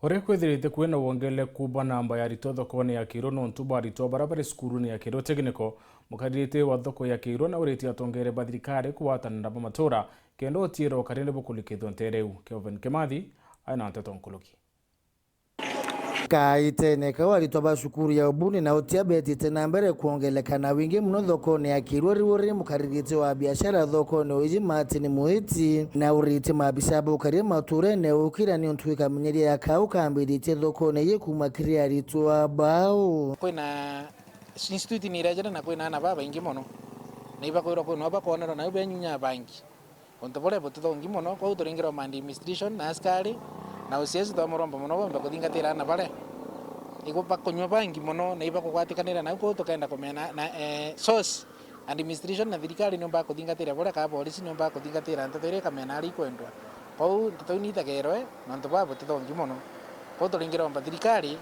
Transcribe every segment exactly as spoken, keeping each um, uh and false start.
Uria kwithirite kwina wongerereku bwa namba ya aritwa thokone ya Kiirwa nontu bwa aritwa baria bari cukurune ya Kiirwa Technical, mukaririte wa thoko ya Kiirwa naurite atongeria ba thirikari kugwatanira ba matura kenda utiiro ukarire bukurikithwa nteere iu. Kelvin Kimathi aina nteto nkuruki. Kaitene kau aritwa ba cukuru ya ubuni na utia betite na mbere kwongeleka na wingi mono thokone ya Kiirwa, riu uri mukaririte wa biashara thokone uiji Martin Mwiti na urite maabisa bukaria maturene ukira niuntu ikamenyeria ya kau kambiritie thokone iji kuuma kiri aritwa bao. Kwina institute ni irejere na kwina aana babaingi mono, na ibakwirwa kwina bakwonerwa nau benyunya bangi. Untu buria butithongi mono, kwou turingirwa ma administration na askari na O C S twamuromba mono bombe kuthingatira aana baria igu-, bakunywa bangi mono na ibakugwatikanira nau, kwou tukenda kumena na, eh, source, administration na thirikari niumba kuthingatira buria, kaa borisi niumba kuthingatira nteto iria ikamena aria ikwendwa. Kwou nteto iu niitagerwe nontu bwa butithongi mono. Kwou turingiromba thirikari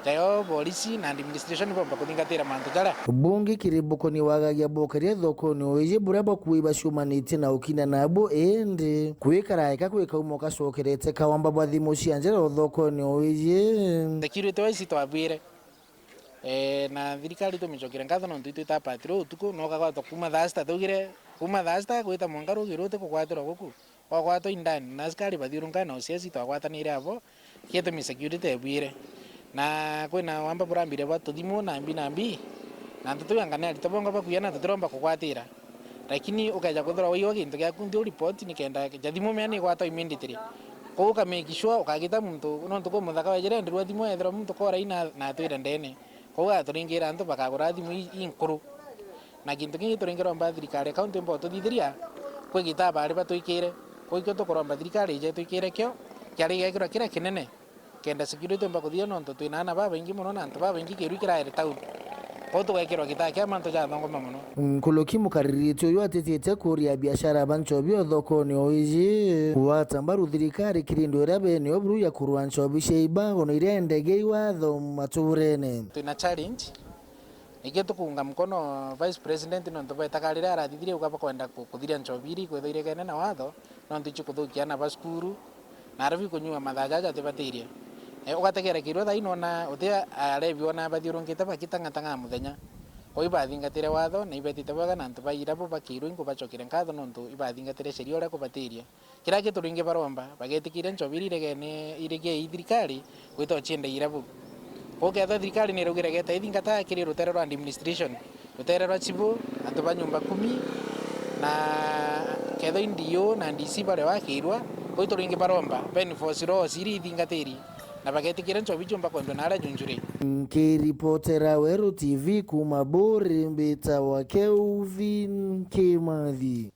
tayo borisi na administration bomba kuthingatira mantu jaria. Bungi kiri bukoni wagagia bukaria thokone uiji buria bakui baciumanitie na ukina nabo, indi kwikaraika kwikauma ukacokerete kawamba bwa thimu cia njara o thokone uiji. Security wise twabwire, eh, na thirikari tumicokire nkatho nontu itwita patrol utuku, na ukagwatwa kuuma thaa sita, tugire kuuma thaa sita gwita mwanka rugi ruti kugwatirwa guku. Kwagwatwa indani na askari bathiurunka na O C S twagwatanire abo, gitumi security ebwire. Na kwina wamba burambire bwa tuthimu na mbi na mbi, na nteto iu anga ni aritwa bonga bakuya na tutiromba kugwatira. Lakini ukeja kwithirwa waiywa gintu giaku nthi u report nikenda ja thimu mea ni igwatwa immediately. Kwou uka make sure ukagita muntu, nontu kwi muthaka wejire enderwa thimu ethirwa muntu kora ina na atwire ndene. Kwou aturingira antu bakagura thimu i-, inkuru. Na gintu kingi turingiromba thirikari ya kaunti imba ututhithiria kwi gitaba ari batwikire. Kwou ikio tukuromba thirikari ije itwikire kio kiari giekirwa kiria kinene, kenda security imba kuthithia nontu twina aana babaingi mono na antu babaingi kiru kiraere town. Kwou tugekirwa gitaba kia mantu jathongoma mono. Nkuruki mukaririti uyu atitite kuria biashara ba nchobi o thokone o iji. Gwata mbaru thirikari kiri ndu iria bene o buru ya kurua nchobi cia ibango na iria endegei watho maturene. Twina challenge. Nikio tukuunga mkono Vice President nontu bwetaga riria arathithirie uga bakwenda ku-, kuthiria nchobi iri ikwithwa iregene na watho, nontu ichi kuthukia aana ba cukuru, na arabu ikunyua mathaa jaja atibatirie. Eh, ugategera kirwa thaa ino na uti arebi ona bathiurungite bakitang'atang'a muthenya. Kwou ibathingatire watho na ibetite bwega na antu ba irabu ba Kiirwa inkubacokire nkatho nontu ibathingatire sheria uria kubatirie. Kiria kituringi baromba, bagetikiria nchobi iria iregene, iregei thirikari gwita ucienda irabu. Kwou kethwa thirikari niraugire geta ithingata kiri rutere rwa administration, rutere rwa chibu, antu ba nyumba kumi, na kethwa i D O na D C baria wakirwa, kwou ituringi baromba, ba enforce laws iria ithingatiri, na bagetikiria nchobi ciumba kwendwa na aria junjuri. Nkiripotera Weru T V kuuma Buri, mbitawa Kelvin Kimathi.